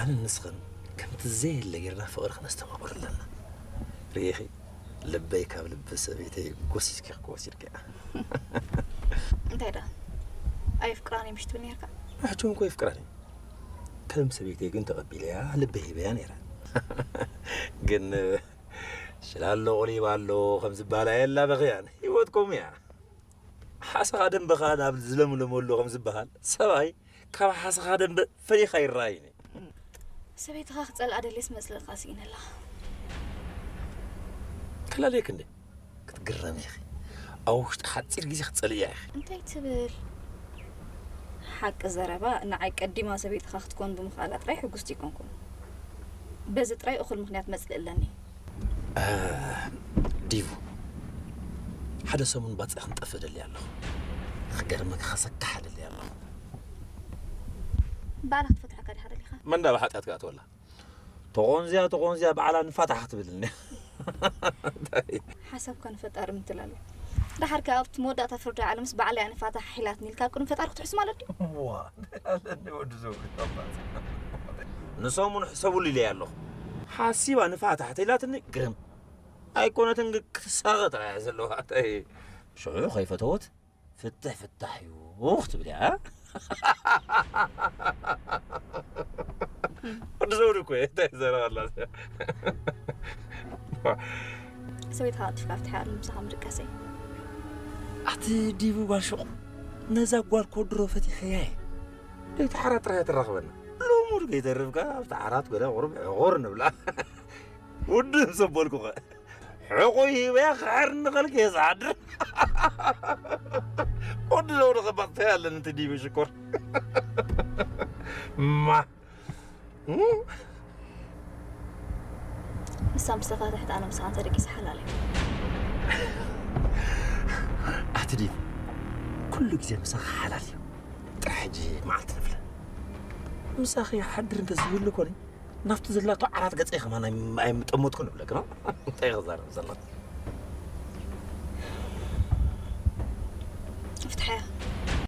ኣነ ንስኽን ከምቲ ዘየለ ጌርና ፍቕሪ ክነስተማቕሮ ኣለና። ርኢኺ፣ ልበይ ካብ ልቢ ሰበይተይ ጎሲስኪ ክትወሲድኪ እያ። እንታይ ዳ ኣየፍቅራን ምሽ ትብል ነርካ? ኣሕጆም እኮ የፍቅራን እዩ። ከም ሰበይተይ ግን ተቐቢለያ ልበይ ሂበያ ነይረ። ግን ሽላሎ ቆሊባ ኣሎ ከም ዝበሃል ኣየላበኽያን። ህይወት ከምኡ እያ። ሓሰኻ ደንበኻ ናብ ዝለምለመሉ ከም ዝበሃል፣ ሰብኣይ ካብ ሓሰኻ ደንበ ፈሊኻ ይረኣይን እዩ። ሰበይትኻ ክጸልኣ ደልየስ መጽለልካ ስኢነላ። ከላለየክ እንደ ክትግረም ኢኺ። ኣብ ውሽጢ ሓጺር ግዜ ክትጸልእያ ኢኺ። እንታይ ትብል? ሓቂ ዘረባ፣ ንዓይ ቀዲማ ሰበይትኻ ክትኮን ብምኽኣላ ጥራይ ሕጉስቲ ኣይኮንኩን። በዚ ጥራይ እኹል ምኽንያት መጽልእ ኣለኒ። ዲቡ፣ ሓደ ሰሙን ባጽዕ ክንጠፍእ ደልየ ኣለኹ። ክገርመካ ከሰክሓ ደልየ ኣለኹ። ባዕላ ክትፈትሓካ ዲኻ ደሊኻ? መን ዳ ብሓጢኣት ክኣትወላ? ተቖንዝያ ተቖንዝያ ባዕላ ንፋታሕ ክትብልኒ። ሓሳብካ ንፈጣሪ ምትላሉ። ደሓር ከኣ ኣብቲ መወዳእታ ፍርዲ ዓለምስ ባዕላ እያ ንፋታሕ ሒላትኒ ኢልካ ኣብ ቅድሚ ፈጣሪ ክትሕሱ ማለት ድዩ? ዋ፣ ኣለኒ ወዲ ዘውሪ። ንሰሙን ሕሰቡሉ ኢለያ ኣለኹ። ሓሲባ ንፋታሕ ተኢላትኒ ግርም። ኣይኮነትን ግን ክትሳቐ ጥራይ እያ ዘለዋ። እንታይ ሽዑ ከይፈተወት ፍትሕ ፍታሕ እዩ ክትብል እያ። ወዲ ዘውሪ እኮ እየ። እንታይ ዘረባ ኣላ? ሰበይትኻ ቀልጢፍካ ፍትሓ ኣሎ ምሳኻ ምድቃሰይ። ኣቲ ዲቡ ጓል ሹቕ ነዛ ጓል ኮድሮ ፈቲሐያ እየ። ደይቲ ሓራት ጥራይ ትራኽበና። ልሙድ ከይተርፍካ ኣብቲ ዓራት ገለ ቁሩብ ዕቑር ንብላ። ውድብ ዘበልኩኸ ሕቑይ ሂበያ ክሕር ንኸልክ እየ ዝሓድር። ወዲ ዘውሪ ኸባጥተይ ኣለኒ እቲ ዲቡ ሽኮር። ማ ንሳ ምስ ተፋትሐት ኣነ ምሳኻ ተደቂሰ ሓላል እዩ። ኣቲ ዲቡ ኩሉ ግዜ ምሳኻ ሓላል እዩ። ጥራሕ ሕጂ መዓልቲ ንፍለ። ምሳኺ ሓድር እንተዝህሉ ኮነ ናብቲ ዘላቶ ዓራት ገጸይ ከማን ኣይ- ኣይምጠመትኩን እብለክ ነው። እንታይ ክዛረብ ዘለኹ? ፍትሓያ።